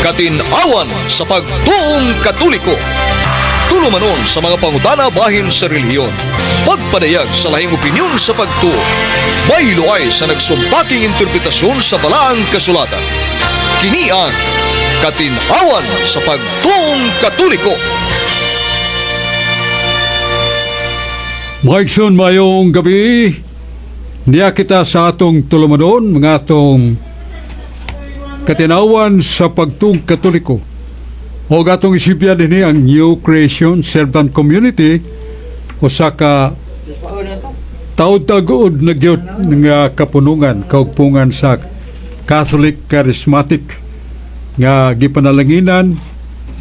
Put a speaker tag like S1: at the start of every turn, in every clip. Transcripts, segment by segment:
S1: Katin-awan sa pagtuong Katoliko. Tulumanon sa mga pangutana bahin sa relihiyon. Pagpadayag sa lahing opinyon sa pagtuo. Bayloay sa nagsumpaking interpretasyon sa Balaang Kasulatan. Kini ang Katin-awan sa pagtuong Katoliko.
S2: Mga igsoon, mayong gabi. Niya kita sa atong tulumanon, mga atong katinawan sa pagtuong Katoliko. O atong isipyan dinhi ang New Creation Servant Community, usa ka taud-taud na gyud nga kapunungan, kaugpungan sa Catholic Charismatic nga gipanalanginan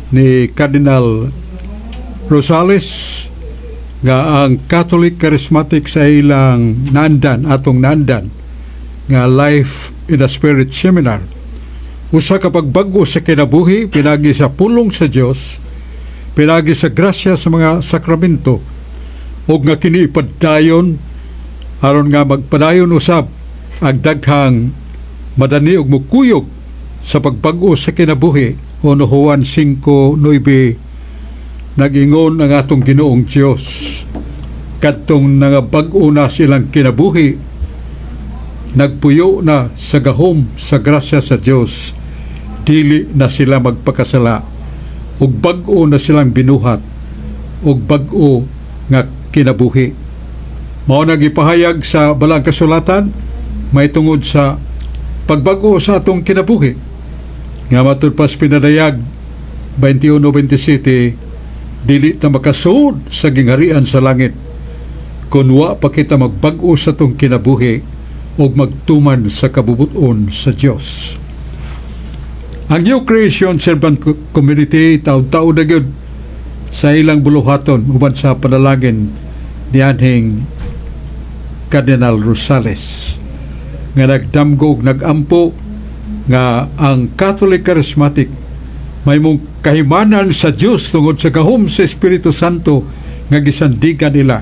S2: ni Cardinal Rosales, nga ang Catholic Charismatic sa ilang nandan, atong nandan nga Life in the Spirit Seminar, usa ka pagbag-o sa kinabuhi pinagi sa pulong sa Dios, pinagi sa grasya sa mga sakramento, ug nga kini ipadayon aron nga magpadayon usab ang daghang madani og mukuyog sa pagbag-o sa kinabuhi. 1 Juan 5:9, nag-ingon ang atong Ginoong Dios, kadtong nangabag-o na silang kinabuhi, nagpuyo na sa gahom sa grasya sa Dios, dili na sila magpakasala ug bag-o na silang binuhat ug bag-o nga kinabuhi. Mao na gipahayag sa Balaang Kasulatan may tungod sa pagbag-o sa atong kinabuhi nga matud pas Pinadayag 21:27, dili ta makasuod sa gingharian sa langit kung wa pa kita magbag-o sa atong kinabuhi ug magtuman sa kabubuton sa Dios. Ang New Creation Servant Community, taud-taud na gyud sa ilang buluhaton uban sa panalangin ni anhing Cardinal Rosales nga nagdamgo ug nagampo nga ang Catholic Charismatic may mong kahimanan sa Dios tungod sa gahom sa Espiritu Santo nga gisandigan nila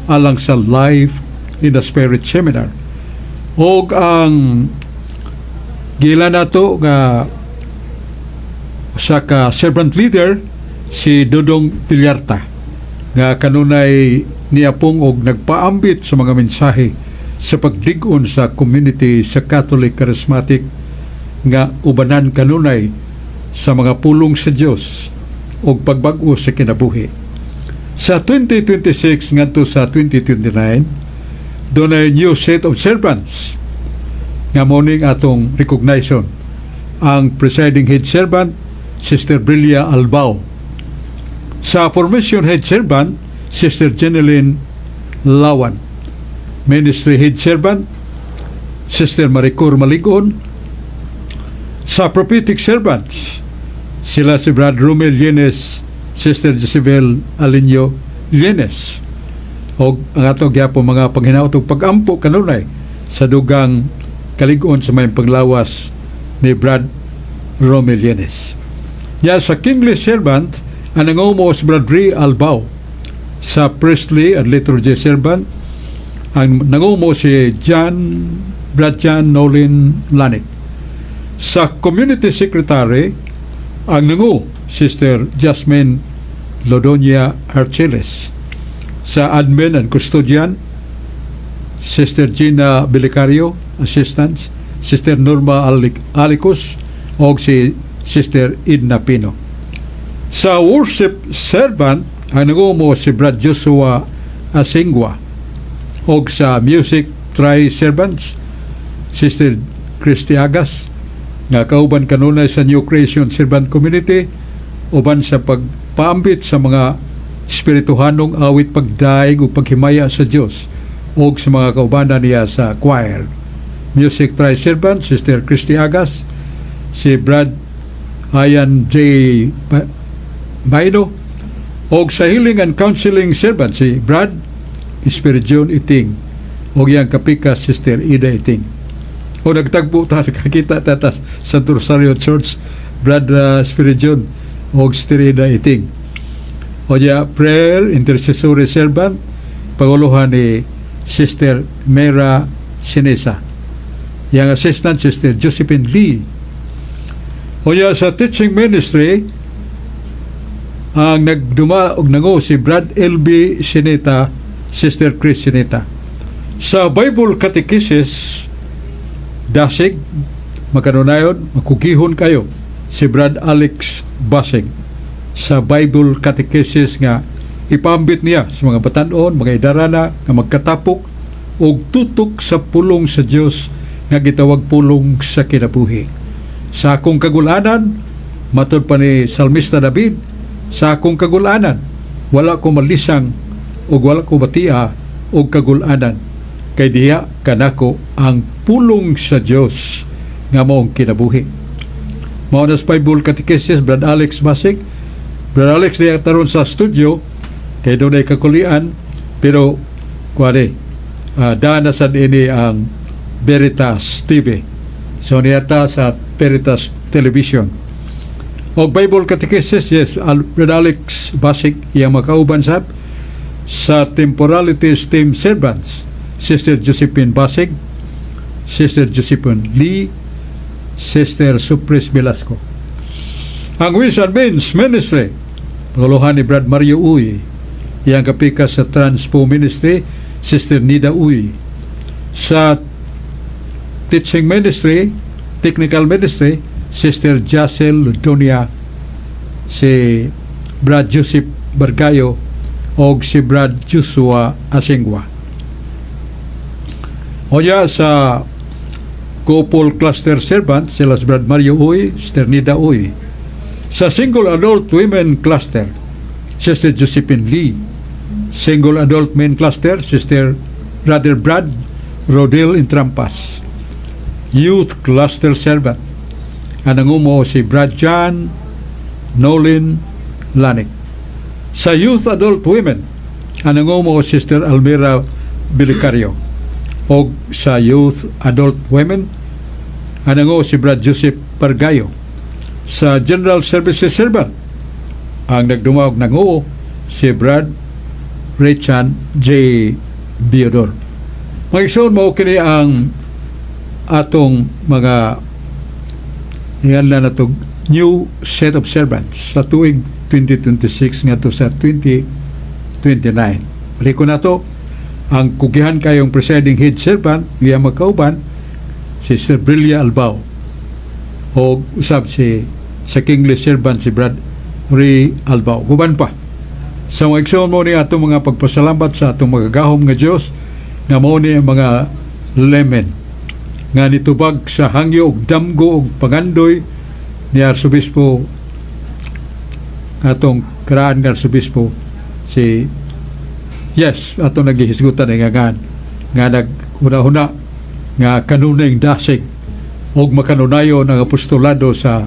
S2: alang sa Life in the Spirit Seminar. Og ang gila nato nga usa ka servant leader, si Dudong Villarta, nga kanunay niapong og nagpaambit sa mga mensahe sa paglig-on sa community sa Catholic Charismatic nga ubanan kanunay sa mga pulong sa Dios ug pagbag-o sa kinabuhi. Sa 2026 ngadto sa 2029, dunay new set of servants nga morning atong recognition. Ang presiding head servant, Sister Brilia Albao. Sa formation head servant, Sister Jeneline Lawan. Ministry head servant, Sister Maricor Maligon. Sa prophetic servants, sila si Brad Romel Llenes, Sister Jezebel Alinio Llenes. O ang ato gyapon mga panghinaot ug pagampo kanunay sa dugang kalig-on sa may paglawas ni Brad Romel Llenes. Ya sa kingly servant, ang nangumo si Brad Ray Albao. Sa priestly and liturgy servant, ang nangumo si John Brad John Nolin Lanik. Sa community secretary, ang nangu Sister Jasmine Lodonia Archiles. Sa admin and custodian, Sister Gina Belicario, assistant, Sister Norma Alicos, o si Sister Edna Pino. Sa worship servant, ang nangumo si Brad Joshua Asingua. Og sa music tri servants, Sister Christy Agas, nga kauban kanunay sa New Creation Servant Community, uban sa pagpaambit sa mga espirituhanong awit, pagdaig ug paghimaya sa Dios, ug sa mga kaubanan niya sa choir. Music Tri Servant, Sister Christy Agas, si Brad Ian J. Baino, og sa healing and counseling servant, si Brad Espiridion Iting og iyang kapika, Sister Ida Iting. O nagtagpo ta, nakakita ta ta sa Rosario Church, Brad Espiridion og Sister Ida Iting. O ya prayer intercessory servant, panguluhan ni Sister Mera Sinesa. Yang assistant, Sister Josephine Lee. Unya sa teaching ministry, ang nagduma og nango si Brad LB Sinita, Sister Chris Sinita. Sa Bible Catechesis, Dasig, makanunayon, makugihon kayo si Brad Alex Basig sa Bible Catechesis nga ipambit niya sa mga batanon, mga idarana nga magkatapok og tutok sa pulong sa Dios nga gitawag pulong sa kinabuhi. Sa akong kagulanan, matod pa ni Salmista David, sa akong kagulanan, wala ko malisang ug wala ko batia og kagulanan kay diha kanako ang pulong sa Dios nga maong kinabuhi. Mao na sa Bible Catechesis, Brad Alex Masig. Brad Alex diya taron sa studio kay dunay kakulian, pero kuan dana sad ini ang Veritas TV. So niyata sa Veritas Television. Og Bible Catechesis, yes, Brad Alex Basig iyang makauban sab sa Temporalities Team Servants, Sister Josephine Basig, Sister Josephine Lee, Sister Supres Velasco. Ang Ways and Means Ministry, panguluhan ni Brad Mario Uy, iyang kapika sa Transpo Ministry, Sister Nida Uy. Sa Teaching Ministry, Technical Ministry, Sister Jacel Ludonia, si Brad Joseph Bargayo, o si Brad Joshua Asingwa. Oya sa Couple Cluster Servant, sila si Brad Mario Uy, Sister Nida Uy. Sa Single Adult Women Cluster, Sister Josephine Lee. Single Adult Men Cluster, Sister Brother Brad Rodel Intrampas. Youth Cluster Servant, ang nangumo si Brad John Nolin Lanik. Sa Youth Adult Women, ang nangumo Sister Almira Bilicario. O sa Youth Adult Women, ang nangumo si Brad Joseph Pargayo. Sa General Services Servant, ang nagdumawag nanguo si Brad Richard J. Biodor. Mga igsoon, mao kini ang atong mga yan na nato new set of servants sa tuig 2026 ngadto sa 2029. Balik ko na to, ang kugihan kayong presiding head servant, iya magkauban, si Sir Brilia Albao o usab si sa kingly servant si Brad Ray Albao. Guban pa. Sa mga igsoon, mo ni atong mga pagpasalamat sa atong magagahom nga Dios nga mao ni ang mga laymen nga nitubag sa hangyo ug damgo ug pangandoy ni Arsobispo, atong karaan nga Arsobispo, si, yes, atong nagihisgutan nga nga nga naghuna-huna nga kanunay dasig og makanunayon ang apostolado sa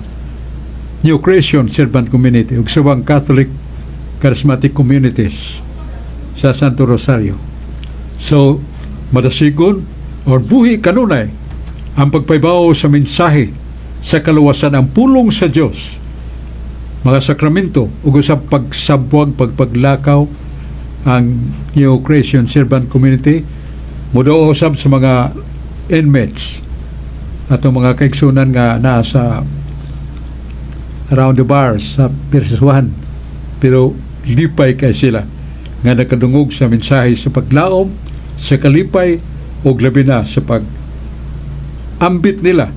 S2: New Creation Servant Community ug subang Catholic Charismatic Communities sa Santo Rosario. So, madasigon or buhi kanunay ang pagpaybaw sa mensahe sa kaluwasan, ang pulong sa Dios, mga sakramento ug sa pagsabwag, pagpaglakaw ang New Creation Servant Community muduo usab sa mga inmates, atong mga kaigsunan nga naa sa around the bars sa Pirsuan, pero lipay kay sila nga nakadungog sa mensahe sa paglaom, sa kalipay ug labi na sa pag ambit nila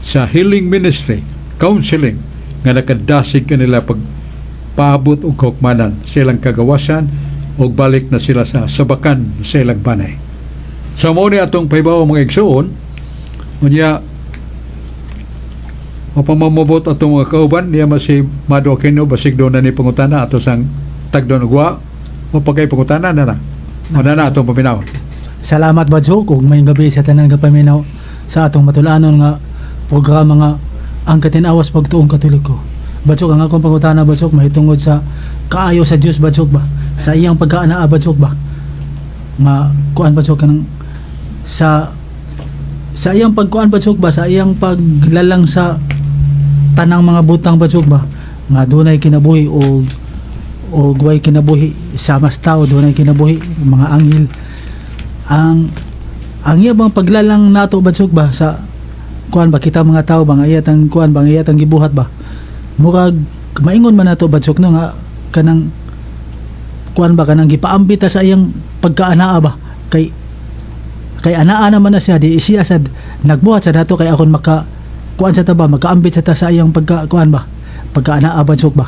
S2: sa healing ministry, counseling nga nakadasig kanila pag paabot og kahukmanan sa ilang kagawasan ug balik na sila sa sabakan sa ilang banay. Sa mao ni atong pahibaw, mga igsoon, unya o pamamabot atong mga kauban niya mas si Mado Aquino, basig doon na ni pangutana ato sang tagdon ugwa o pagkay pangutana na na. O na na atong paminaw.
S3: Salamat, Badsok, ug maayong gabi sa tanang kapaminaw sa atong matulanon nga programa nga Ang Katinawas Pagtuong Katoliko. Badsok, ang akong pangutana, Badsok, mahitungod sa kaayo sa Dios, Badsok ba? Sa iyang pagkaanaa, Badsok ba? Nga kuan, Badsok, kanang sa iyang pagkuan, Badsok ba, sa iyang paglalang sa tanang mga butang, Badsok ba, nga dunay kinabuhi o way kinabuhi, sa mas tao dunay kinabuhi, mga anghel, ang iya bang paglalang nato, Badsok ba, sa Kuan ba, kita mga tao ba nga iyatang kuan ba, nga iyatang gibuhat ba, murag maingon man nato, Badsok, no, nga kanang kuan ba, kanang gipaambit ta sa iyang pagkaanaa ba, kay kay anaa naman na siya, di siya sad nagbuhat sa nato kay akon maka kuan sa ta ba, makaambit sa ta sa iyang pagka kuan ba, pagkaanaa, Badsok ba.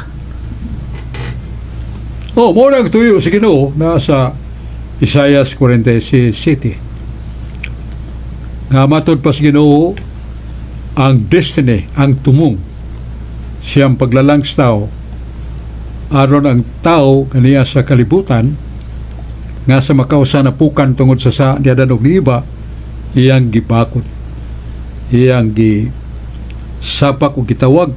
S2: Oh, mao nang tuyo sa Ginoo na sa Isaiah 47. Nga matod pa sa Ginoo ang destiny, ang tumong siyang paglalang sa tao aron ang tao kaniya sa kalibutan nga sa makausa na pukan tungod sa niadan og niiba, iyang gibakod, iyang gi sapak o gitawag.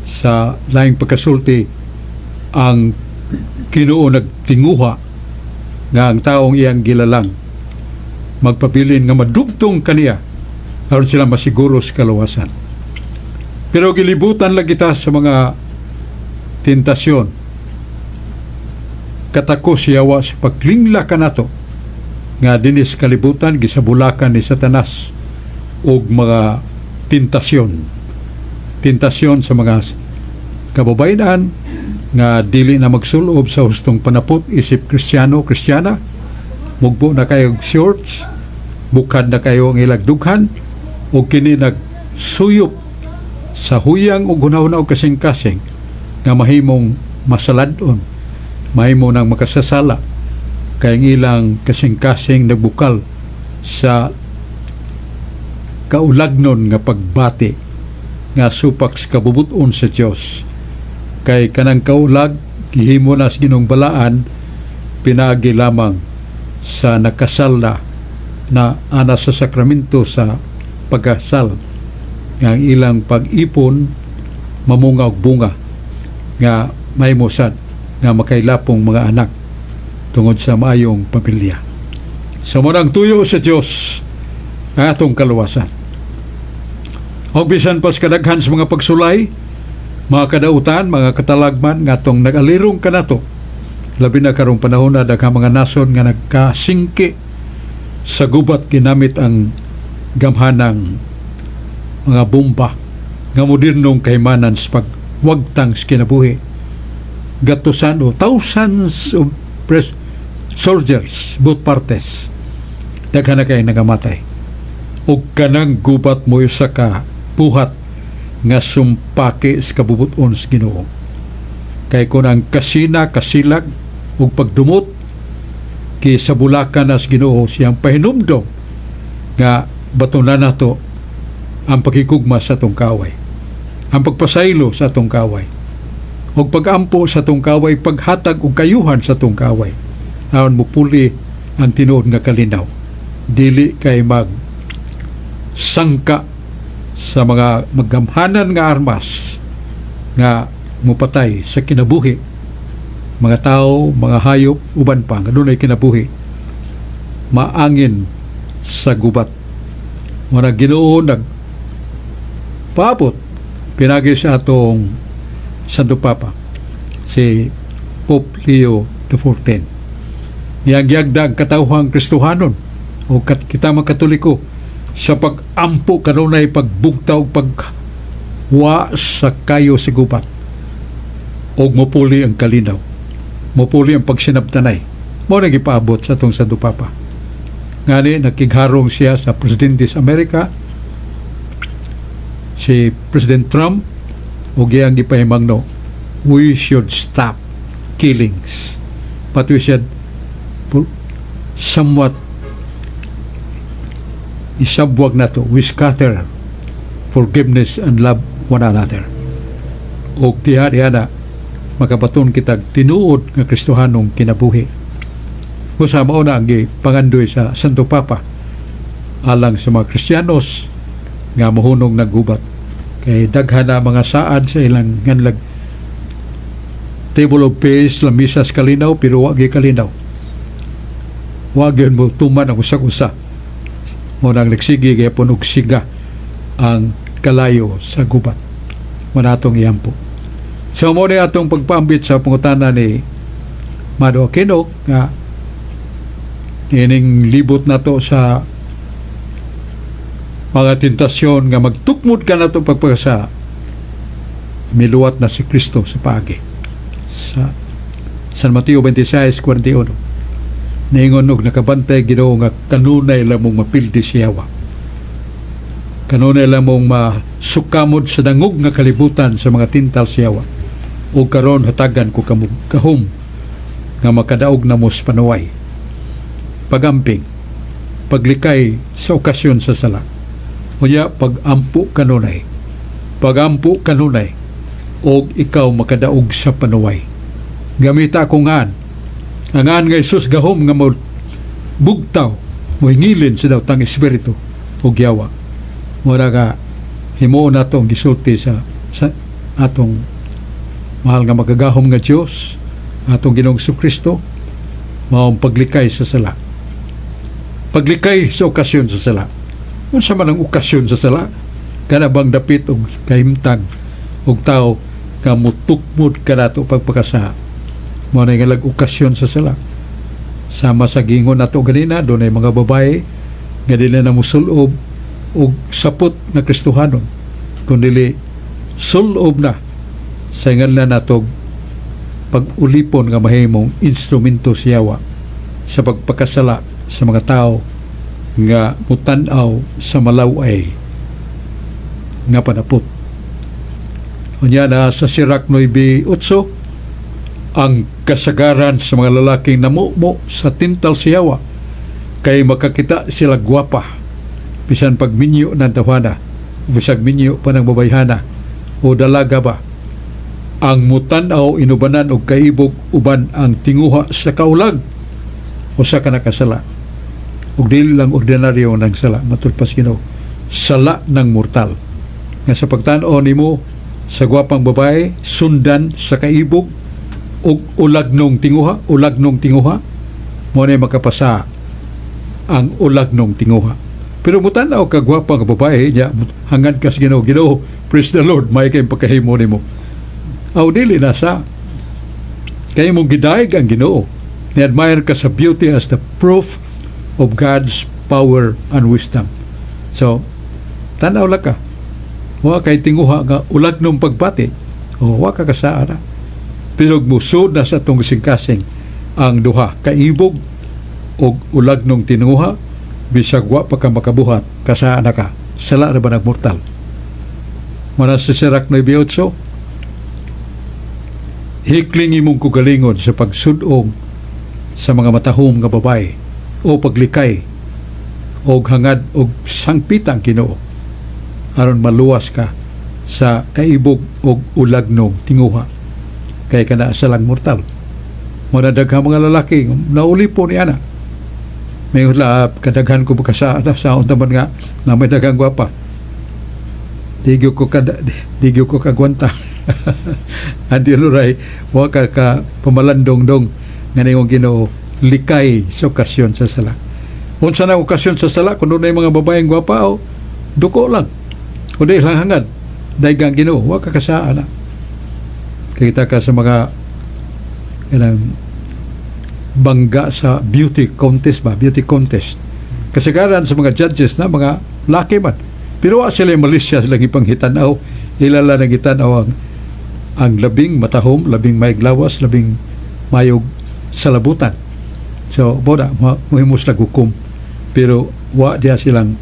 S2: Sa laing pagkasulti, ang Ginoo nagtinguha nga ang taong iyang gilalang magpabilin nga madugtong kaniya aron sila masiguro sa kaluwasan. Pero gilibutan lang kita sa mga tentasyon. Katako siyawa sa paglingla kanato nga dinis kalibutan gisabulakan ni Satanas og mga tentasyon. Tentasyon sa mga kababayen nga dili na magsulob sa hustong panapot isip Kristiyano, Kristiyana, mugbo na kayo og shorts, bukad na kayo ang ilag dughan, o kini nagsuyop sa huyang og hunahuna og kasing-kasing nga mahimong masaladon, mahimo nang makasasala kay ang ilang kasing-kasing nagbukal sa kaulagnon nga pagbati nga supak sa kabubuton sa Dios, kay kanang kaulag gihimo na sa Ginoong balaan pinaagi lamang sa nakasal na na ana sa sakramento sa pagkasal, nga ang ilang pag-ipon mamunga og bunga nga mahimo sad nga makailapong mga anak tungod sa maayong pamilya. Sa so, ang tuyo sa Dios ang atong kaluwasan. Og bisan pas kadaghan sa mga pagsulay, mga kadautan, mga katalagman nga atong nag-alirong kanato, labi na karong panahon na daghang mga nasod nga nagkasingki sa gubat ginamit ang gamhanang mga bomba nga modernong kahimanan sa pagwagtang sa kinabuhi. Gatusan o thousands of soldiers, both parties, daghan na kay nagamatay. Ug kanang gubat mo usa ka buhat nga sumpaki sa kabubuton sa Ginoo, kay kun ang kasina, kasilag ug pagdumot kisabulakan na sa Ginoo siyang pahinumdom nga batunan nato ang pakigugma sa atong kaway, ang pagpasaylo sa atong kaway ug pagampo sa atong kaway, paghatag og kayuhan sa atong kaway aron mupuli ang tinuod nga kalinaw, dili kay mag sangka sa mga maggamhanan nga armas nga mupatay sa kinabuhi, mga tao, mga hayop, uban pa nga dunay kinabuhi maangin sa gubat. Muna Ginoo nag paabot pinagi sa atong Santo Papa, si Pope Leo XIV. Niyang giyagda ang katawhang Kristohanon o kita mga Katoliko sa pag-ampo kanunay, pagbugtaw, pagwa sa kayo sa gubat og mupuli ang kalinaw, mupuli ang pagsinabtanay. Mao na gipaabot sa atong Santo Papa. Ngani nakigharong siya sa presidente sa Amerika, si President Trump, ug iyang gipahimangno, we should stop killings, but we should somewhat isabwag nato, we scatter forgiveness and love one another, ug diha diha na makabaton kitag tinuod nga Kristohanong kinabuhi. Busa mao na ang gipangandoy sa Santo Papa alang sa mga Kristiyanos nga mohunong naggubat, kay daghan na mga saad sa ilang nganlag table of peace, lamisa sa kalinaw, pero wa gyud kalinaw, wa gyud mo tuman ang usag-usa. Mo nang nagsige gyapon og siga ang kalayo sa gubat. Mo na atong iampo. So mo ni atong pagpaambit sa pangutana ni Mado Aquino nga ining libot nato sa Mga tentasyon nga magtukmod ka nato pagpakasala, miluwat na si Kristo sa paagi. Sa San Mateo 26:41, niingon og nakabantay Ginoo nga kanunay lamong mapildi si yawa. Kanunay lamong masukamod sa dangog nga kalibutan sa mga tintal sa yawa. O karon hatagan ko kamo gahom nga makadaog na mo sa panuway. Pagamping, paglikay sa okasyon sa sala. Unya pagampo kanunay. Pagampo kanunay og ikaw makadaog sa panuway. Gamita akong ngan. Ang ngan nga Hesus gahom nga mo bugtaw, mohingilin sa dawtang espiritu og yawa. Mura ka himuon nato ang gisulti sa atong mahal nga makagahom nga Dios, atong Ginoong Kristo, maong paglikay sa sala. Paglikay sa okasyon sa sala. Unsa man ang okasyon sa sala? Kana bang dapit og kahimtang og tao nga mutukmod kanato pagpakasala? Mao na nga okasyon sa sala. Sama sa gingon nato ganina, dunay mga babae nga dili na musulob og sapot nga Kristohanon, kundi sulob na sa ingan nato pag-ulipon nga mahimong instrumento sa yawa sa pagpakasala sa mga tao nga mutan-aw sa malaway nga panapot. Unya na sa Sirach 9:8, ang kasagaran sa mga lalaking namumo sa tintal sa yawa kay makakita sila gwapa bisan pagminyo ng tawhana, bisag minyo pa ng babayhana o dalaga ba. Ang mutan-aw inubanan og kaibog uban ang tinguha sa kaulag, usa ka nakasala. Ug dili lang ordinaryo ng sala, matud pa sa Ginoo, sala ng mortal nga sa pagtan-aw nimo sa gwapang babae, sundan sa kaibog ug ulagnong tinguha. Ulagnong tinguha mo na makapasa ang ulagnong tinguha. Pero mutan-aw ka gwapa nga babae nya hangad ka sa Ginoo, "Ginoo, praise the Lord, may kay pagkahimo nimo." Aw, dili na sa kay mo gidayeg ang Ginoo, ni-admire ka sa beauty as the proof of God's power and wisdom. So tanaw lang ka, wa kay tinguha nga ulagnong pagbati o wa ka kasaa na. Pero musud na sa atong kasing ang duha, kaibog og ulagnong tinguha, bisag wa pa ka makabuhat, kasaa na ka. Sala ra ba nagmortal? Mana sa Sirach 9:8, hikling imong kugalingon sa pagsudong sa mga matahom nga babae o paglikay og hangad og sangpitang Ginoo aron maluwas ka sa kaibog og ulagnong tinguha, kay kana salang mortal. Mo na daghang mga lalaki naulipon ni ana. May hula kadaghan ko baka sa unta man nga na may daghang gwapa, di gyud ko kagwanta. Andi ray wa ka ka pamalandong dong nga ningong Ginoo, likay sa okasyon sa sala. Unsa na okasyon sa sala? Kung dunay mga babaeng gwapa o duko lang o di lang hangad, daygang Ginoo, wa ka kasaa na. Kita ka sa mga kanang bangga sa beauty contest ba, beauty contest, kasagaran sa mga judges na mga laki man, pero wa sila malisya silang ipanghitan-aw. Ilala nang gitan-aw ang labing matahom, labing maiglawas, labing mayog salabutan. So boda mohimo sila hukom, pero wa diya silang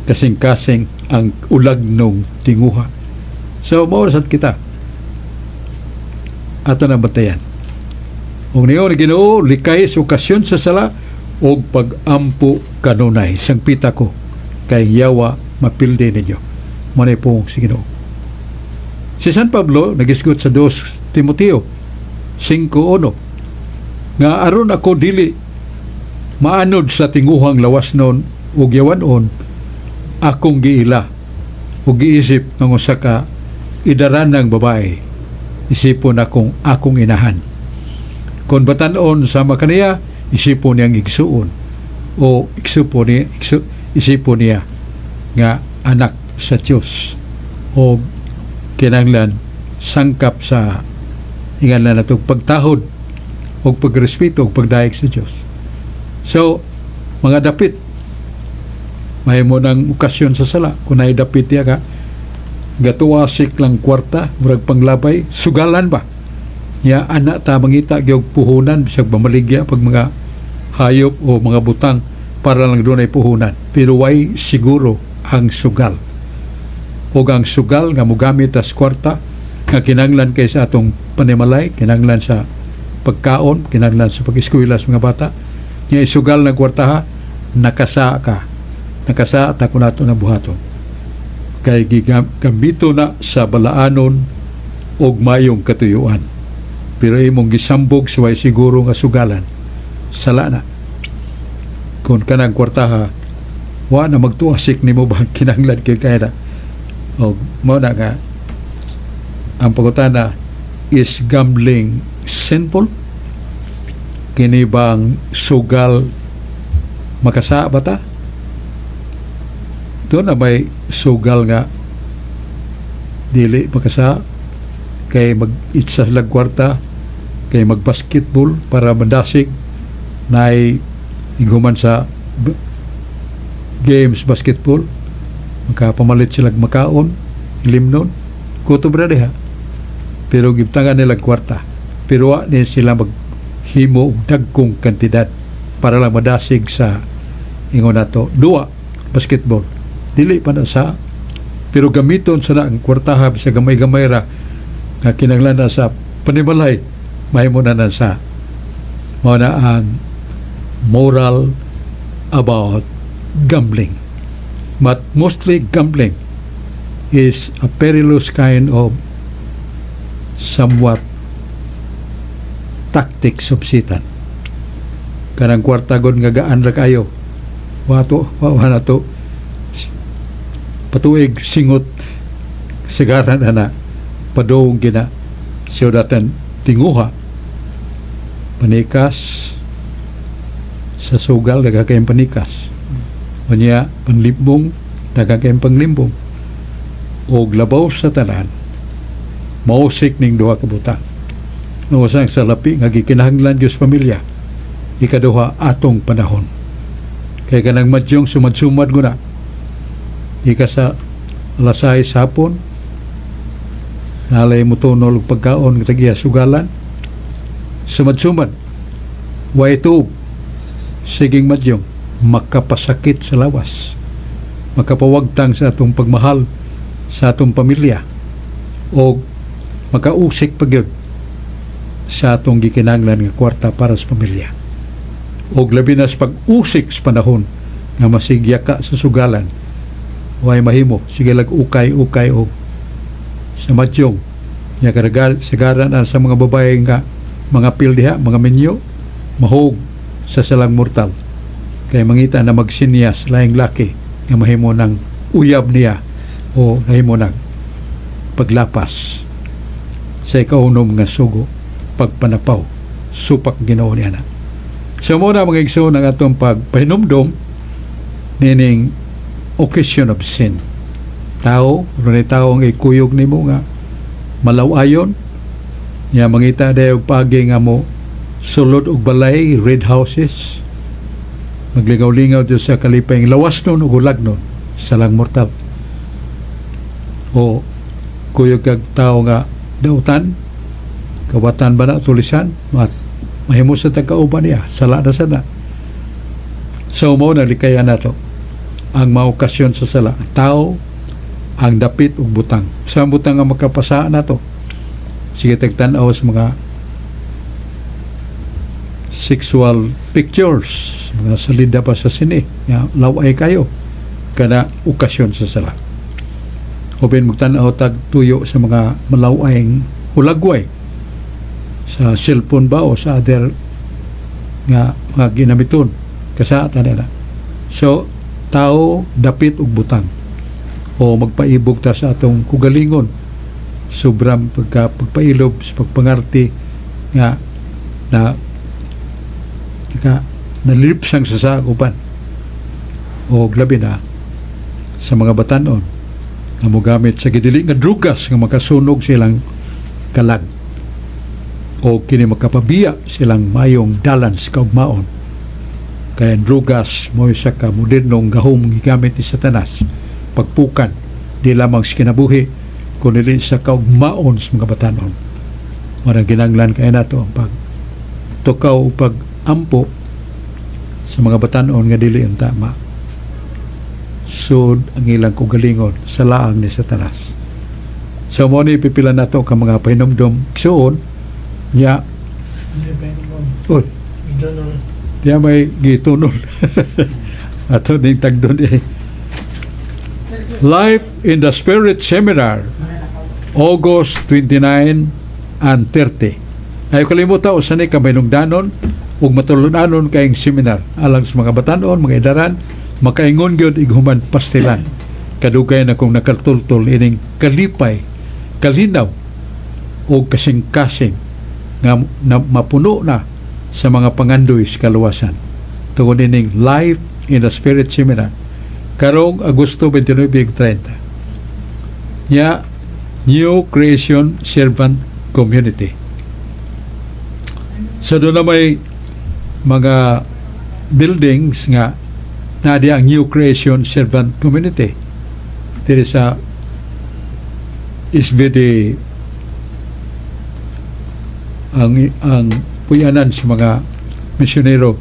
S2: kasing-kasing ang ulagnong tinguha. So mao sad kita ato na batayan. Ug niyo ni Ginoo, likay sa okasyon sa sala og pag-ampo kanunay. Sangpita ko kay yawa mapildi ninyo. Mo na po si Ginoo. Si San Pablo nagisgot sa 2 Timoteo 5:1 nga aron ako dili maanod sa tinguhang lawas nun ug yawan-on, akong giila ug giisip ng usa ka idaran ng babae, isipon akong akong inahan. Kung batan-on sama kaniya, isipon niyang igsuon o iksupo niya, isipon niya nga anak sa Dios o kinahanglan sangkap sa ingan nato pagtahod o pagrespeto o pagdayeg sa Dios. So mga dapit Mahimo ng okasyon sa sala kung naidapit diya ka gatuasik lang kwarta, murag panglabay, sugalan ba nya ana ta mangita gyud puhunan, bisag bamaligya pag mga hayop o mga butang para lang dunay puhunan, pero way siguro ang sugal. O ang sugal nga mogamit tas kwarta nga kinanglan kay sa atong panimalay, kinanglan sa pagkaon, kinanglan sa pag-eskwela sa mga bata nya isugal na kwartaha, nakasa ka, nakasa ta kun ato na buhaton kay gigamito na sa balaanon og mayong katuyuan, pero imong gisambog sa way siguro nga sugalan, sala na. Kung kanang kwartaha wa na magtuasik nimo ba, kinahanglan kay kaya na. Og mao na nga ang pangutana, is gambling sinful? Kini bang sugal, makasa ba ta? Doon na may sugal nga dili makasa kay mag-itsa sila kwarta, kay mag-basketball para madasig na iguman sa games basketball, makapamalit sila makaon, ilimnon, kutob ra diha, pero gibtangan nila kwarta, pero wa ni sila maghimo og dagkong kantidad para lang madasig sa ingon nato duwa basketball, dili pa na sa, pero gamiton sa na ang kwartaha sa gamay-gamay ra nga kinahanglan na sa panimalay, mahimo na na sa. Mao na ang moral about gambling. But mostly gambling is a perilous kind of somewhat tactics of Satan. Kanang kwarta gud nga gaan ra kayo, wato wa na to patuig singot sigaran ana padung gina siyudatan tinguha panikas sa sugal, daghan kayong panikas. Unya panlimbong, daghan kayong panglimbong. Og labaw sa tanan, mausik ning duha ka butang. Ang usang salapi nga gikinahanglan gyud sa pamilya, ikaduha, atong panahon, kay kanang madyong sumad-sumad guna ika sa alas 6 hapon, nalay mo tunol og pagkaon nga tagiya sugalan, sumad-sumad way tuog, siging madyong, makapasakit sa lawas, makapawagtang sa atong pagmahal sa atong pamilya o makausik pa gyud sa atong gikinahanglan nga kwarta para sa pamilya, og labi na sa pag-usik sa panahon nga masigya ka sa sugalan, way mahimo, sige lag ukay ukay og sa madyong nya karagal sigaran sa mga babae nga mga pil diha, mga minyo, mahog sa salang mortal kay mangita na magsinyas laing laki nga mahimo ng uyab niya o mahimo ng paglapas sa ikaunom nga sugo, pagpanapaw, supak Ginoo niya na. So mao na, mga igsoon, ang atong pagpahinumdom nining occasion of sin. Tao, runay tao ang ikuyog nimo nga malawayon nya mangita dayo og paagi nga mo sulod og balay, red houses, magligaw-lingaw dito sa kalipay lawas nun ug hulag nun, salang mortal. O kuyog kag tao nga dautan, kawatan ba na, tulisan, mat mahimo sa tagkauban niya, sala na sana. So mao na likayan nato ang maokasyon sa sala: ang tao, ang dapit ug butang. Sa butang nga makapasa nato, sige tagtan-aw sa mga sexual pictures, mga salida pa sa sine nga laway kayo, kana okasyon sa sala. O bin magtan-aw tag tuyo sa mga malawayng hulagway sa cellphone ba o sa other nga mga ginamiton, kasaatan nila. So tao, dapit ug butang, o magpaibog ta sa atong kugalingon, sobrang pagka pagpailob sa pagpangarti nga na naka nalipsang sa sakupan, o labi na sa mga batanon nga mogamit sa gidili nga drugas nga makasunog silang kalag o kini makapabiya silang mayong dalan sa kaugmaon. Kay ang drugas mao isa ka modernong gahom gigamit ni Satanas pagpukan di lamang sa kinabuhi kundi sa kaugmaon sa mga batanon. Mao kinahanglan kay nato ang pag tukaw o pag-ampo sa mga batanon nga dili ang tama. Sud ang ilang kaugalingon sa laang ni Satanas. So mao ni pipila nato ka mga pahinumdom, igsuon nya. Uy, diya may gitunol. Ato ning tagdon eh. Life in the Spirit Seminar, August 29 and 30. Ayaw kalimuta usa ni ka mahinungdanon ug matulun-anon kayong seminar alang sa mga batanon, mga idaran, makaingon gyud ighuman pastilan. Kadugay na kong nakatultol ining kalipay, kalinaw o kasing-kasing nga na, mapuno na sa mga pangandoy sa kaluwasan. Tungod ining Life in the Spirit Seminar karong Agosto 29 ug 30. Nya, New Creation Servant Community. So doon na may mga buildings nga na di ang New Creation Servant Community. Diri sa SVD ang puyanan sa mga misyonero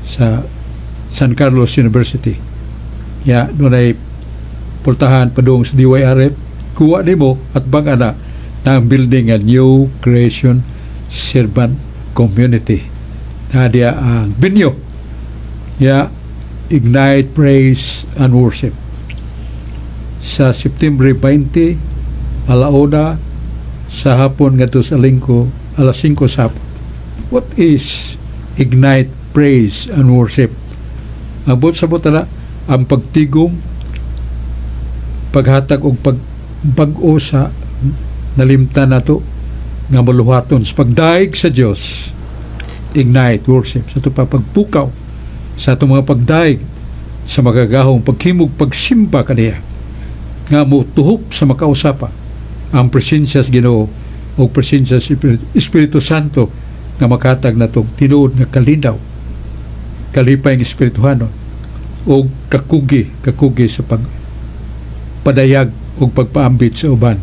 S2: sa San Carlos University. Ya, doon ay pultahan padung sa DYRF, kuha nimo at bang ana na ang building nga New Creation Servant Community. Na diya ang venue. Ya, Ignite Praise and Worship. Sa September 20, alauna sa hapon ngadto sa lingko, alas 5 sa hapon. What is Ignite Praise and Worship? Ang buot sa na ang pagtigom, paghatag og pagbag-o sa nalimtan nato nga maluhaton sa pagdaig sa Dios. Ignite worship sa ato pa pagpukaw sa atong mga pagdaig sa magagahong paghimog, pagsimba kaniya nga motuhop sa makausapa ang presensya sa Ginoo o presensya sa Espiritu Santo nga makatag natong tinuod nga kalinaw, kalipay ng espirituhanon o kakugi kakugi sa pag padayag o pagpaambit sa uban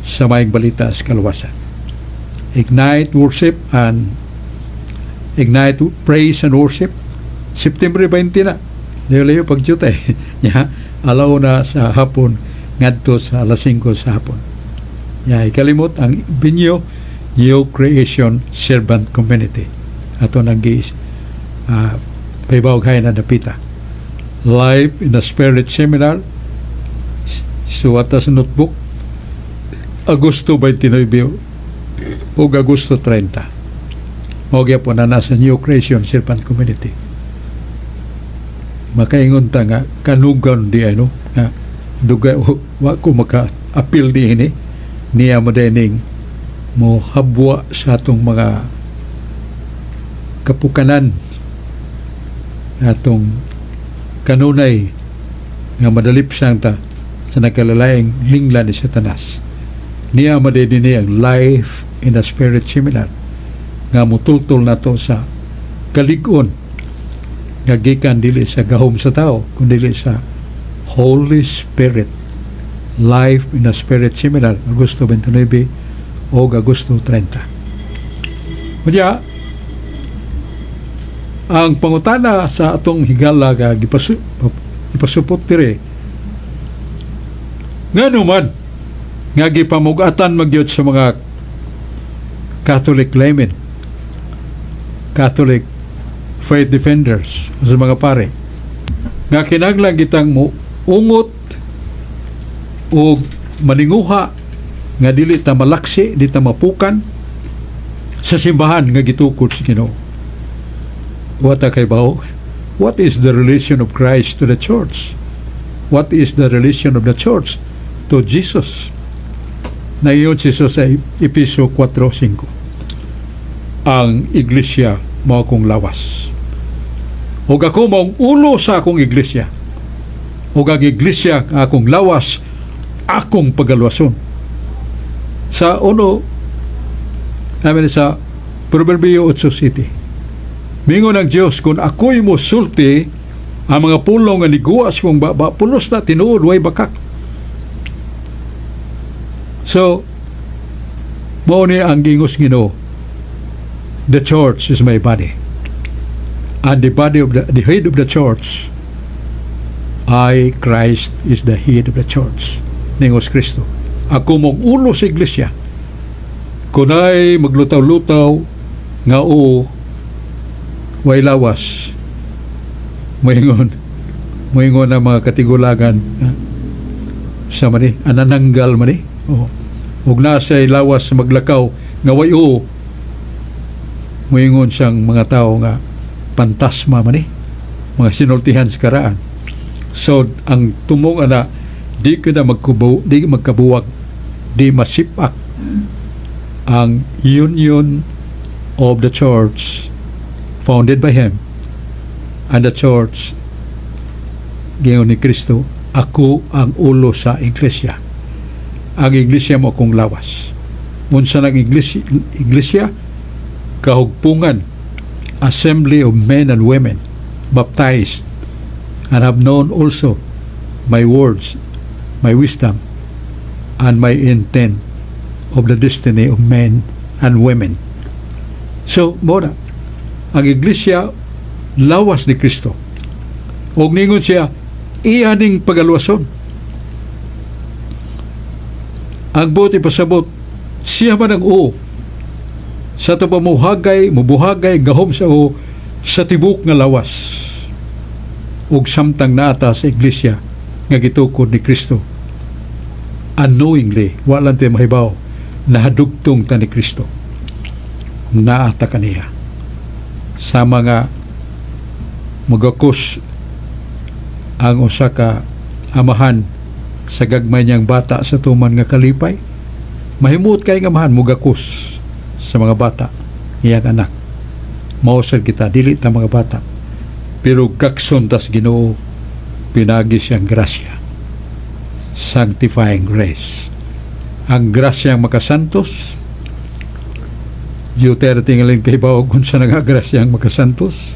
S2: sa maayong balita sa kaluwasan. Ignite worship and Ignite Praise and Worship, September 20 na. Layo-layo pag-jutay. Ya, alauna sa hapon ngadto sa alas 5 sa hapon. Ya, ikalimot ang venue, New Creation Servant Community. Ato nang gi pahibaw kay na dapita. Life in the Spirit Seminar, suwata sa notebook, Agosto 29 o Agosto 30. Mao gyapon na nasa New Creation Servant Community. Makaingon ta nga kanugan di ano nga dugay wa ko maka-apil di ini niya mo dining mo habwa sa atong mga kapukanan, atong kanunay nga madalipsang ta sa nakalalaing lingla ni Satanas. Niya madini ang Life in the Spirit Seminar nga mutultol nato sa kalig-on nga gikan dili sa gahom sa tao kundi sa Holy Spirit. Life in the Spirit Seminar, Agosto 29 o Agosto 30. Unya, ang pangutana sa atong higala nga ipasupot dire, ngano man nga gipamugatan magyud sa mga Catholic laymen, Catholic faith defenders, sa mga pare nga kinahanglan kitang mo ungot o maninguha nga dili ta malaksi, di ta mapukan sa simbahan nga gitukod sa Ginoo? Wa ta kahibaw? What is the relation of Christ to the church? What is the relation of the church to Jesus? Naingon si Jesus sa Efeso 4:5, "Ang iglesia mao akong lawas. Ug ako maong ulo sa akong iglesia. Ug ang iglesia ang akong lawas, akong pagalwason." Sa uno namin sa Proverbio 8:7. Mingon ang Dios, kung ako'y mosulti, ang mga pulong nga niguwa sa kong baba, pulos na tinuod, way bakak. So, mao ni ang giingon Ginoo. The church is my body. And the body of the head of the church, I, Christ, is the head of the church. Ningos Kristo. Ako mong ulo sa iglesia. Kunay maglutaw-lutaw nga o way lawas. Moingon ang mga katigulangan sa mani, anananggal mani. Oh. Ug nasa lawas maglakaw nga way o, moingon siyang mga tao nga pantasma mani, mga sinultihan sa karaan. So ang tumong ana, di ka na magkubo, di magkabuwag, di masipak ang union of the church founded by him and the church. Giingon ni Kristo, ako ang ulo sa iglesia, ang iglesia mo akong lawas. Unsa nang iglesia? Iglesia, kahugpungan, assembly of men and women baptized and have known also my words, my wisdom, and my intent of the destiny of men and women. So, mao na. Ang iglesia, lawas ni Kristo. Og ningon siya, iya ning pagalwason. Ang buot ipasabot, siya man ang uo. Sa ito pa muhagay, mubuhagay, gahom sa uo, sa tibok nga lawas. Ug samtang naata sa iglesia nga gitukod ni Kristo, unknowingly, wala tayo mahibaw, nahadugtong ta ni Kristo. Naata kaniya. Sa mga magakos ang usa ka amahan sa gagmay niyang bata sa tuman nga kalipay, mahimuot kay nga amahan mugakos sa mga bata, iyang anak. Mao sad kita, dili ta mga bata, pero gakson tas Ginoo pinagi siyang grasya, sanctifying grace, ang grasya ang makasantos. Duterte tingalin kay baog kung sa nagagrasya ang makasantos.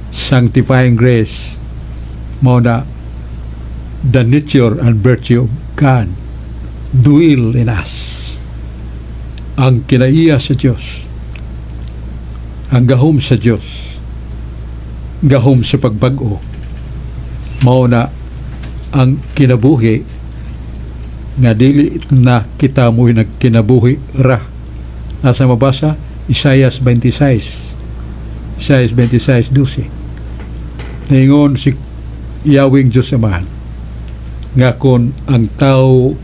S2: Sanctifying grace, mao na the nature and virtue of God dwell in us, ang kinaiya sa Diyos, ang gahom sa Diyos, gahom sa pagbag-o. Mao na ang kinabuhi nga dili na kita mo'y nagkinabuhi ra. Nasa mabasa? Isaias 26, Isaias 26:12. Ningon si Yahweh Diyos Amahan nga kon ang tao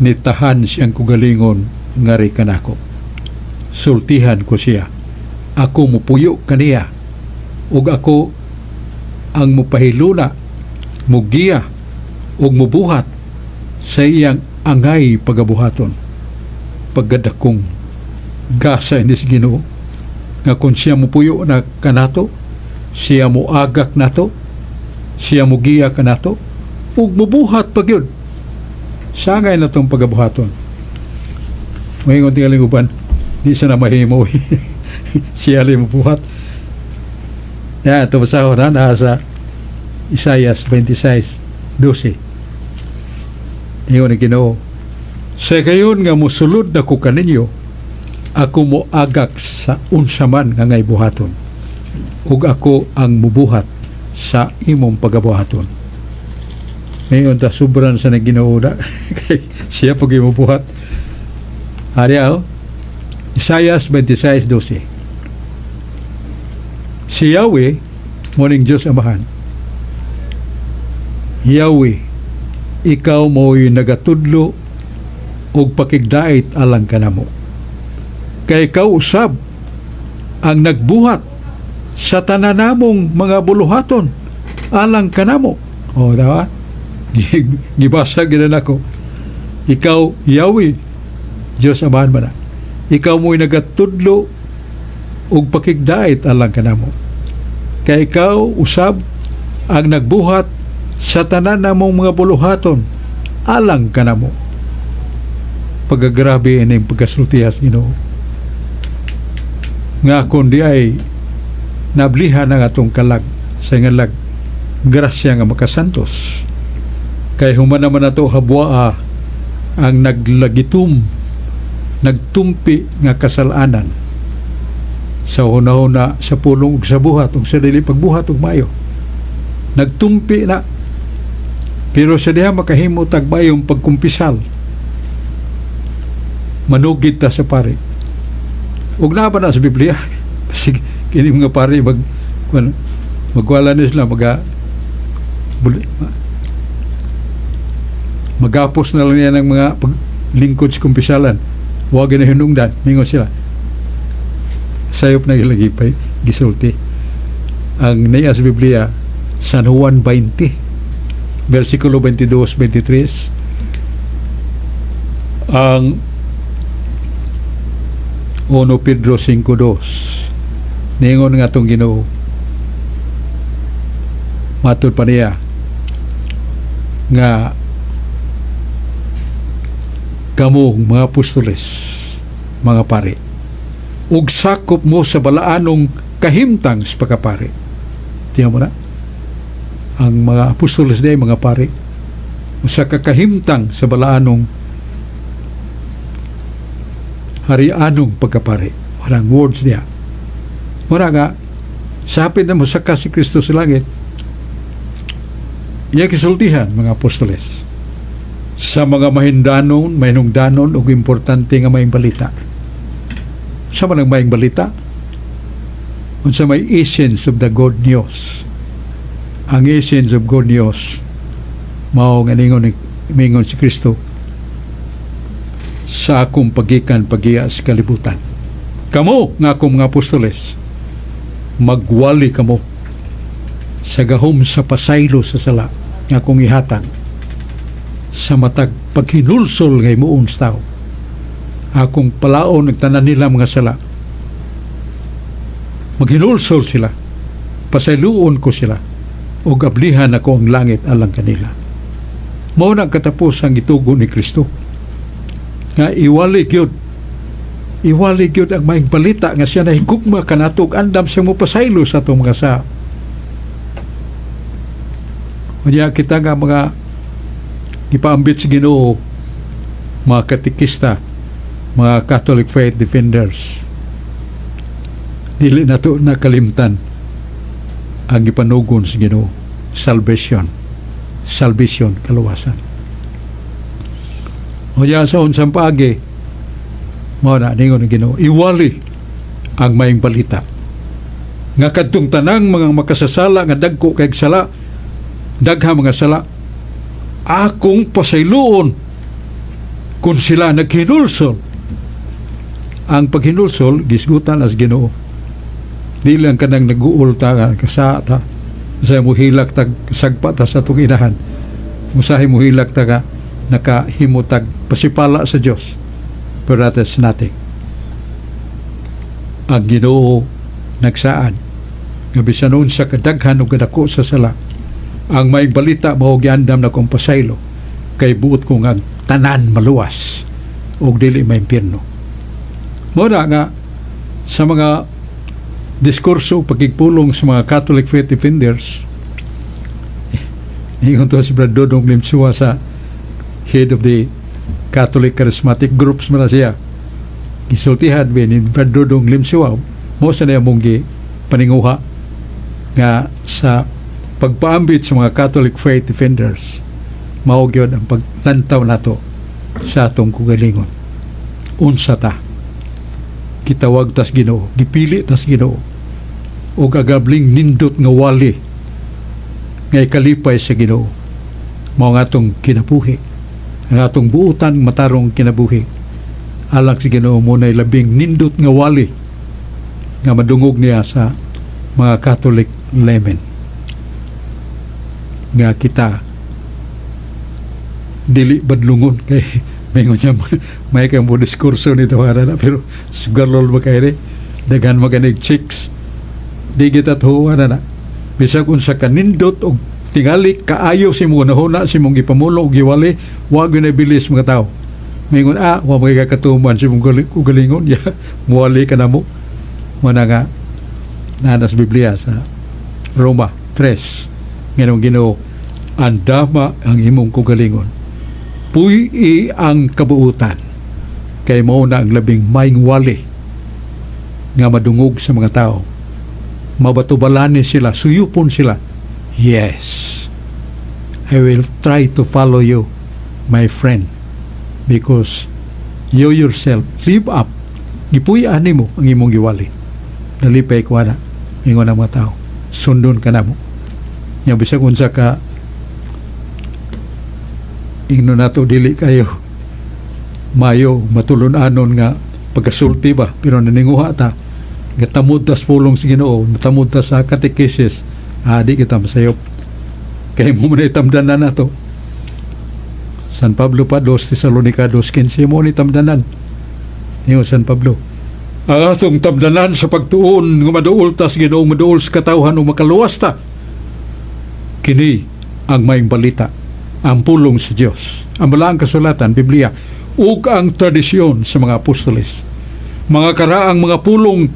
S2: nitahan siyang kugalingon ngari kanako, sultihan ko siya, ako mupuyo kaniya ug ako ang mupahiluna, mugiya ug mubuhat sa iyang angay pagabuhaton. Pagkadakong gasa inis Ginoo nga kung siya mupuyo na kanato, siya muagak nato, siya mugiya kanato ug mubuhat pa gyud sa angay natong pagabuhaton. Moingon tingaling uban, di sa na mahimo, siya lang mubuhat. Yan, ito basahon na, nasa Isaias 26:12. Ingon ni Ginoo, sa gayon nga musulod na ko kaninyo, ako mo agak sa unsa man nga ngay buhaton ug ako ang mubuhat sa imong pagabuhaton. Ngayon ta sobran sa nang Ginoo na kay siya pag buhat. Ari oh. Isaias 26:12. Si Yahweh mo ning Diyos Amahan. Yahweh, ikaw mo'y nagatudlo og pakigdait alang kanamo. Kay ikaw usab ang nagbuhat sa tanan namong mga buluhaton alang kanamo. O, diba? Gibasa gid nako. Ikaw, Yahweh, Diyos Amahan man na. Ikaw mo'y nagatudlo og pakigdait alang kanamo. Kay ikaw usab ang nagbuhat sa tanan namong mga buluhaton alang kanamo. Pagkagrabe ining pagkasultihas Ginoo. Nga kung diay nablihan ang atong kalag sa ngalag grasya nga makasantos. Kay human naman nato habwaa ang naglagitum, nagtumpi nga kasalanan sa hunahuna, sa pulong ug sa buhat ug sa dili pagbuhat og maayo. Nagtumpi na. Pero sa diha makahimo tag maayong pagkumpisal, manugid ta sa pari. Ug naa ba na sa Biblia? Basig kini mga pari mag kuan, magwala ni sila, magapos na lang niya ng mga paglingkod sa kumpisalan. Wa na hinungdan, mingon sila. Sayop na ilang gipay, gisulti. Ang niya sa Biblia, San Juan 20, versikulo 22, 23, ang 1 Pedro 5.2. Ningon nga atong Ginoo, matud pa niya nga kamo mga apostoles, mga pari, ug sakop mo sa balaanong kahimtang sa pagkapari. Tiyan mo na ang mga apostoles diay mga pari, usa ka kahimtang sa balaanong harianong pagkapari. Walang words niya. Mura nga sa hapit na mosaka si Kristo sa langit, iya kisultihan mga apostoles sa mga mahindanon, mahinungdanon ug importante nga maayong balita. Sa man ang maayong balita? Unsa may essence of the good news? Ang essence of good news mao nga ningon mingon si Kristo, "Sa akong pagikan pagiya sa kalibutan, kamo nga akong mga apostoles, magwali kamo sa gahom sa pasaylo sa sala nga akong ihatag sa matag paghinulsol nga himuon sa tao. Akong palaon ang tanan nila mga sala. Maghinulsol sila, pasayloon ko sila ug ablihan ako ang langit alang kanila." Mao na ang katapusang gitugo ni Kristo nga iwali gyud, iwali gyud ang maayong balita nga siya nahigugma kanato ug andam siya mopasaylo sa atong mga sa. Unya kita nga mga gipaambit sa Ginoo, mga katekista, mga Catholic faith defenders, dili nato nakalimtan ang gipanugon sa Ginoo, salvation, salvation, kaluwasan. Unya sa unsang paagi, mao na ningon ng Ginoo, iwali ang maayong balita nga kadtong tanang mga makasasala nga dagko kay sala, dagha mga sala, akong pasayloon kung sila naghinulsol. Ang paghinulsol, gisgutan as Ginoo. Dili lang kanang naguol ta nga kasa ta sa muhilak tag sagpa ta sa atong inahan, musahi muhilak ta ka nakahimo tag pasipala sa Dios, pero that is nothing. Ang Ginoo nagsaad nga bisan unsa kadaghan og kadako sa sala, ang maayong balita mao giandam na kong pasaylo kay buot ko nga ang tanan maluwas og dili maimpyerno. Mao na nga sa mga diskurso, pagkigpulong sa mga Catholic faith defenders, ingon to si Brad Dodong Limsua, sa head of the Catholic Charismatic Groups man na siya. Gisultihan ba ni Brad Dodong Limsua, mo sa niya mong gi paninguha nga sa pagpaambit sa mga Catholic faith defenders, mao gyud ang paglantaw nato sa atong kaugalingon. Unsa ta? Gitawag tas Ginoo, gipili tas Ginoo ug agabling nindot nga wali nga ikalipay sa Ginoo mao ang atong kinabuhi, ang atong buutan matarong kinabuhi alang sa Ginoo mo na'y labing nindot nga wali nga madungog niya sa mga Catholic laymen, nga kita dili badlungon kay maingon niya may kay mo diskurso nito na, pero sugarlol ba kay ni daghan maganig chicks, di kita tuwa na na bisag unsa kanindot og tingali kaayo si imong hunahuna, si imong gipamulong og giwali, wa gyud na bilis mga tao maingon, "Ah, wa may kakatuman si imong kaugalingon." Ya muwali ka na mo. Muna nga naa sa Biblia sa Roma 3 nganong Ginoo, "Andama ang imong kaugalingon, puy-i ang kabuutan," kay mao na ang labing maayong wali nga madungog sa mga tao. Mabatubalani sila, suyupon sila. "Yes, I will try to follow you, my friend, because you yourself live up, gipuy-an nimo ang imong giwali. Nalipay ko ana." Ingon ang mga tao, "Sundon ka namo." Nya bisag unsa ka, ingno nato, dili kayo mayo matulon-anon nga pagkasulti ba, pero naninguha ta nga tamod ta sa pulong sa Ginoo, tamod ta sa katekesis, di kita masayop kay mao man itamdanan nato. San Pablo pa, 2 Tesalonica 2:15, mao ni tamdanan. Ingon San Pablo, ang atong tamdanan sa pagtuon nga maduol ta sa Ginoo, maduol sa katawhan ug makaluwas ta, kini ang maayong balita, ang pulong sa Dios, ang balaang kasulatan, Biblia, ug ang tradisyon sa mga apostoles, mga karaang mga pulong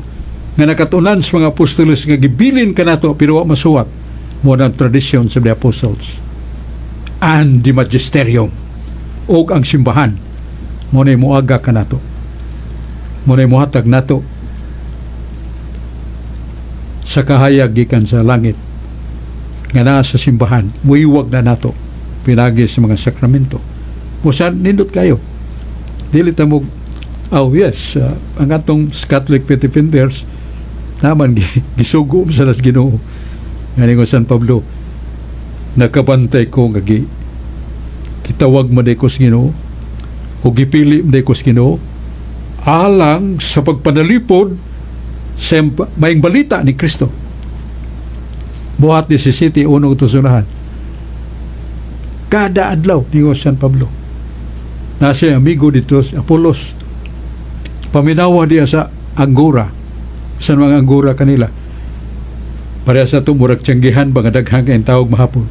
S2: nga nakatunan sa mga apostoles nga gibilin kanato pero wa masuwat, mao ang tradisyon sa the apostles and the magisterium, ug ang simbahan. Mao na moaga kanato, mao na mohatag nato sa kahayag gikan sa langit nga naa sa simbahan, muiwag na nato pinagi sa mga sakramento. Usan nindot kayo, dili ta mo, oh yes, ang atong Catholic Faith Defenders naman gisugo sa nas Ginoo. Ngani ko San Pablo, "Nakabantay ko nga gi gitawag mo ko sa Ginoo o gipili mo ko sa Ginoo alang sa pagpanalipod sa maayong balita ni Kristo." Buhat 17:1 tusunahan. Kada adlaw ni San Pablo. Nasa amigo dito si Apolos. Paminawa diya sa Agora. Sa mga Agora kanila. Pareha sa ito, murag tiyanggihan ba nga daghang kayong tawag mahapon.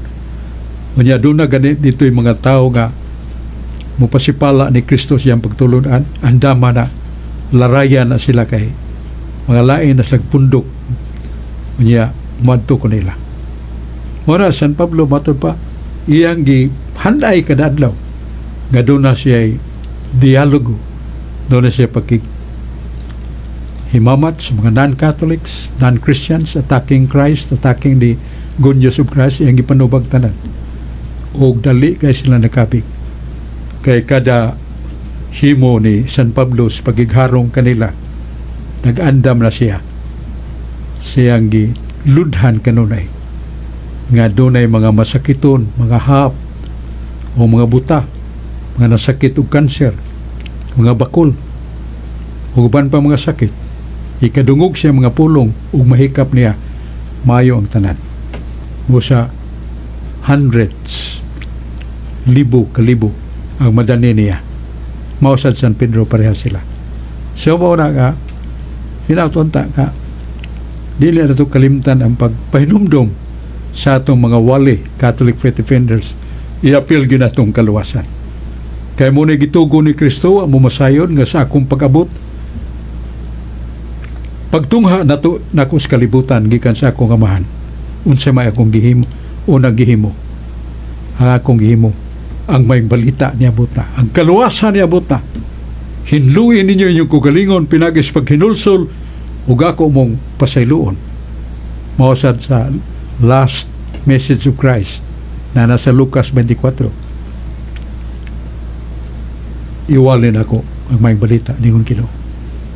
S2: Unya doon na gani dito yung mga tao nga mupasipala ni Kristo siyang pagtulunan, andama na laraya na sila kay mga lain na silang pundok. Unya muadto ko nila. Mora San Pablo, matod pa iyang gi handay kada adlaw nga doon na siya dialogo, doon na siya pakig himamat sa mga non-Catholics, non-Christians, attacking Christ, attacking the good news of Christ, iyang gipanubag tanan. Og dali kay sila nakabig. Kay kada himo ni San Pablo sa pagigharong kanila, nag-andam na siya. Siyang giludhan kanunay nga dunay mga masakiton, mga hap, o mga buta, mga nasakit og kanser, mga bakol, ug uban pa mga sakit. Ikadungog siya mga pulong ug mahikap niya, maayo ang tanan. O sa hundreds, libo kalibo ang madani niya. Mao sad San Pedro, pareha sila. So mao na nga hinaut unta ka dili na to kalimtan ang pagpahinumdom sa atong mga wali, Catholic Faith Defenders, iapil gyud natong kaluwasan. Kay mao ni gitugo ni Kristo ang mumasayon nga sa akong pag-abot, pagtungha nato nako sa kalibutan gikan sa akong Amahan, unsa may akong gihimo, unang gihimo, ang akong gihimo, ang maayong balita niabot na, ang kaluwasan niabot na. Hinluin ninyo inyong kaugalingon pinagi sa paghinulsol ug ako mong pasayloon. Mao sad sa last message of Christ na nasa Lucas 24, "Iwalin ako ang maayong balita," ningon Ginoo,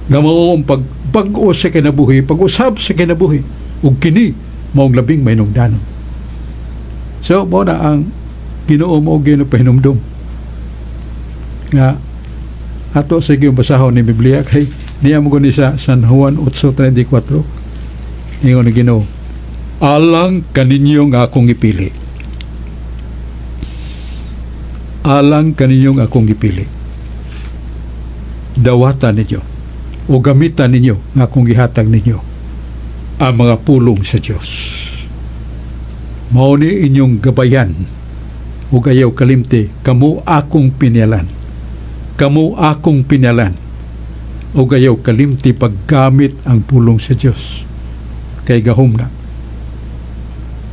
S2: nga mao ang pagbag-o sa kinabuhi, pag-usab sa kinabuhi, ug kini maong labing mahinungdanon. So mao na ang Ginoo mo Ginoo pahinumdum nga ato sa iyong basahon ni Biblia kay niya mo ni sa San Juan 8:34. Ingon ni Ginoo, "Alang kaninyo nga akong ipili, alang kaninyong akong gipili, dawatan ninyo o gamitan ninyo nga akong gihatag ninyo ang mga pulong sa Dios. Mao ni inyong gabayan ug ayaw kalimti, kamo akong pinalan, kamo akong pinalan." O ayaw kalimti paggamit ang pulong sa Dios. Kay gahom na.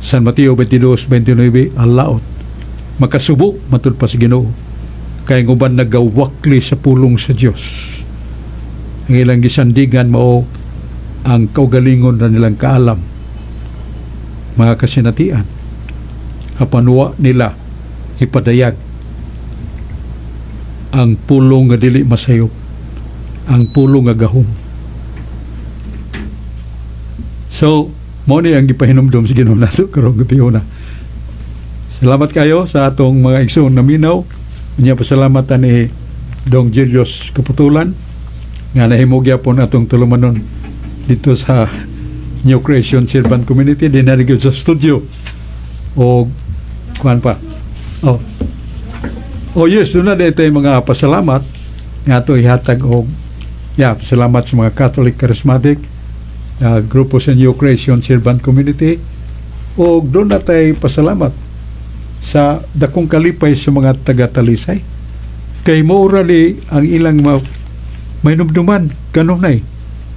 S2: San Mateo 22:29, ang laot. Makasubo, matud pa sa Ginoo. Kay ang uban nagawakli sa pulong sa Dios. Ang ilang gisandigan mao ang kaugalingon na nilang kaalam, mga kasinatian. Apan wa nila ipadayag ang pulong nga dili masayop, ang pulong nga gahom. So, mao ni ang gipahinumdom sa Ginoo nato karong gabiuna. Salamat kayo sa atong mga igsoon naminaw. Unya pasalamat ni Dong Julius Kaputulan nga nahimo gyapon atong tulumanon dito sa New Creation Servant Community din na sa studio o kuan pa. Oh yes, doon na dito yung mga pasalamat nga ato ihatag og, yeah, salamat sa mga Catholic Charismatic grupo sa New Creation Servant Community, o doon na tayo pasalamat sa dakong kalipay sa mga taga-Talisay kay morally ang ilang mainumduman kanunay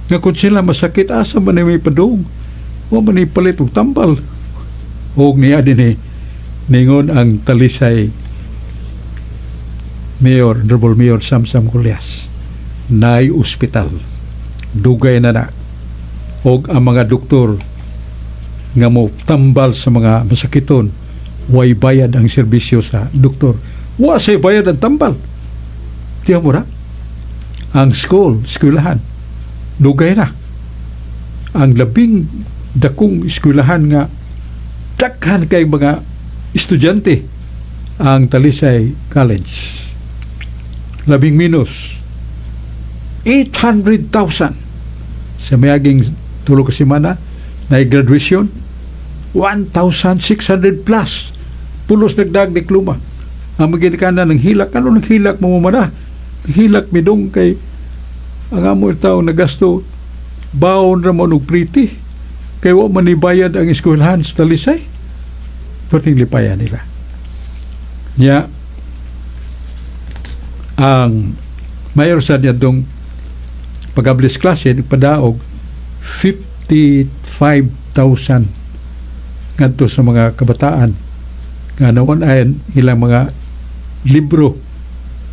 S2: nga kung sila masakit, asa man ni may padung, wa man ni palit og tambal. Og niya din eh, ningon ang Talisay Mayor, Honorable Mayor Samsam Gullas, naay ospital, dugay na na, og ang mga doktor nga mo tambal sa mga masakiton, way bayad ang serbisyo sa doktor, wa say bayad ang tambal. Tiyan mo na ang school, eskwelahan, dugay na, ang labing dakong eskwelahan nga daghan kay mga estudyante, ang Talisay College, labing minus 800,000 sa mayaging 3 ka semana na graduation, 1,600 plus pulos nagdag diploma. Ang mga ng hilak, ano nang hilak mo man, hilak midong kay ang amo tao nagasto baon ra mo og pretty kay wa man ibayad ang eskwelahan sa Talisay. Perting lipayan nila niya ang mayor sa niyadtong pag-ablis klase, nagpadaog 55,000 ngadto sa mga kabataan nga nawan ayan ilang mga libro,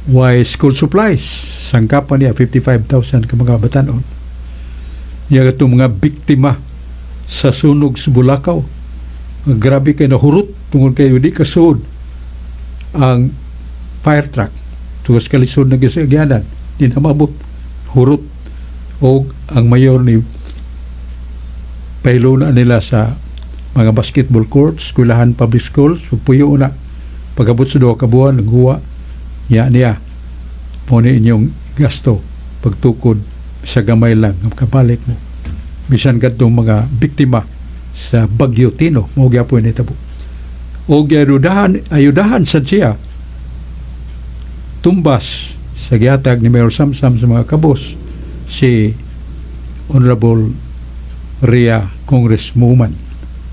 S2: way school supplies. Sangkapan niya 55,000 ka mga batanon niya katong mga biktima sa sunog sa Bulacau. Grabe kay nahurot tungod kay di kasuod ang fire truck tungod sa kalisod na gisagyanan, di na maabot, hurot. Og ang mayor ni pahiluna nila sa mga basketball courts, eskwelahan, public schools, puyo na pag-abot sa 2 ka buwan, naghuwa niya niya mo ni inyong gasto pagtukod sa gamay lang ang kabalik mo. Bisan kadtong mga biktima sa Bagyo Tino, mao gyapon nitabo og ayudahan, ayudahan sad siya tumbas sa gihatag ni Mayor Samsam sa mga kabos si Honorable Ria Congresswoman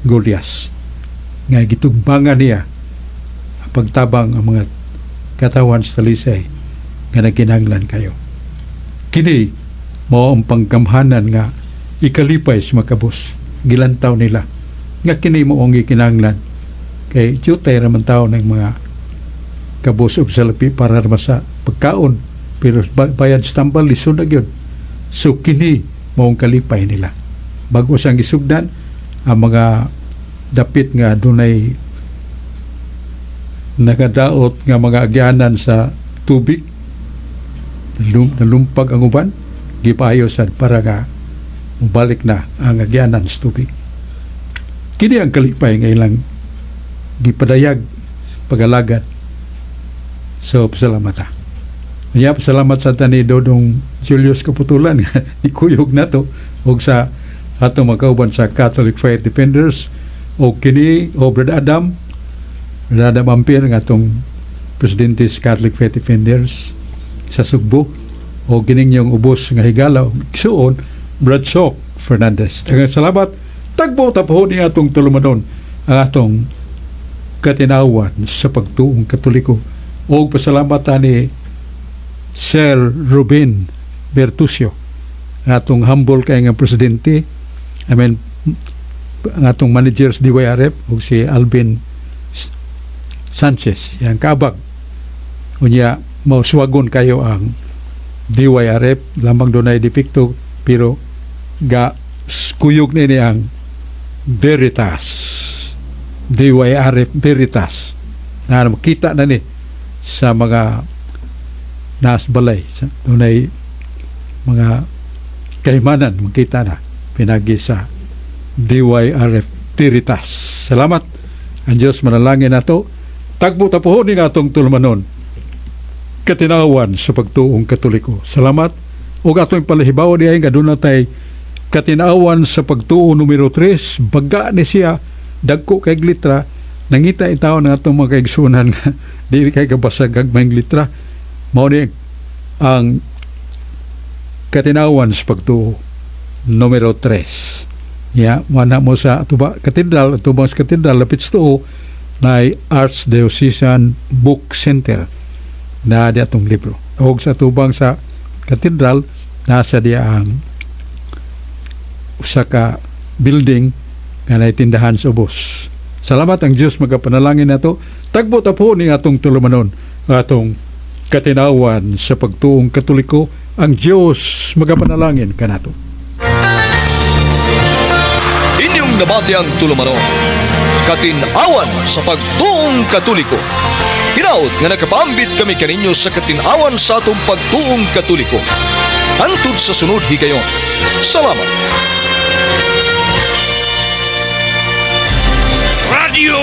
S2: Gullas nga gitugbangan niya ang pagtabang ang mga katawan sa Talisay nga nagkinahanglan kayo. Kini mao ang panggamhanan nga ikalipay sa mga kabos. Gilantaw nila nga kini mao ang gikinahanglan kay jutay raman tao ng mga kabos og salapi para naman sa pagkaon, pero bayad sa tambal lisod na gyud. So kini mao ang kalipay nila. Bago sang gisugdan ang mga dapit nga dunay nakadaot nga mga agyanan sa tubig, nalumpag ang uban, gipaayo sad para nga mubalik na ang agyanan sa tubig. Kini ang kalipay nga ilang gipadayag pagalagad. So pasalamat ha. Nya pasalamat sa tani Dodong Julius Kaputulan ni kuyog nato ug sa atong makauban sa Catholic Faith Defenders o kini o Brad Adam, Brad Adam Ampir nga atong presidente sa Catholic Faith Defenders sa Sugbo, o kining yung ubos nga higala igsuon, Brad Sok Fernandez. Daghang salamat. Tagbo tapos ni atong tulumanon ang atong katinawan sa pagtuong Katoliko. O pasalamat ni Sir Ruben Bertucio, ang atong humble kay nga presidente, I mean, ang atong manager sa DYRF ug si Alvin Sanchez, yang kabag. Unya mauswagon kayo ang DYRF, lamang dunay depekto pero ga kuyog nini ang Veritas, DYRF Veritas, na makita na ni sa mga nas balay sa dunay mga kaimanan, makita na pinagi sa DYRF Veritas. Salamat. Ang Diyos manalangin nato. Tagbo tapuhon ni atong tulumanon, Katinawan sa Pagtuong Katoliko. Salamat. Ug atong palahibaw diay nga aduna tay Katinawan sa Pagtuo numero 3. Baga ni siya, dagko kay litra. Nangita itaw ng atong mga kaigsunan nga dili kay kabasag gagmayng litra. Mao ni ang Katinawan sa Pagtuo numero 3. Ya, mana mo sa tuba, katedral, tubang sa katedral, lapit sa tuo, na Archdiocesan Book Center na di atong libro. O sa tubang sa katedral, nasa diya ang usa ka building nga naitindahan sa ubos. Salamat. Ang Diyos magapanalangin nato. Tagbo tapo ni atong tulumanon, atong Katinawan sa Pagtuong Katoliko. Ang Diyos magapanalangin kanato.
S1: Inyong nabati ang tulumanon, Katinawan sa Pagtuong Katoliko. Hinaut nga nakapaambit kami kaninyo sa katinawan sa atong pagtuong Katoliko. Hangtod sa sunod higayon. Salamat.
S4: Radio.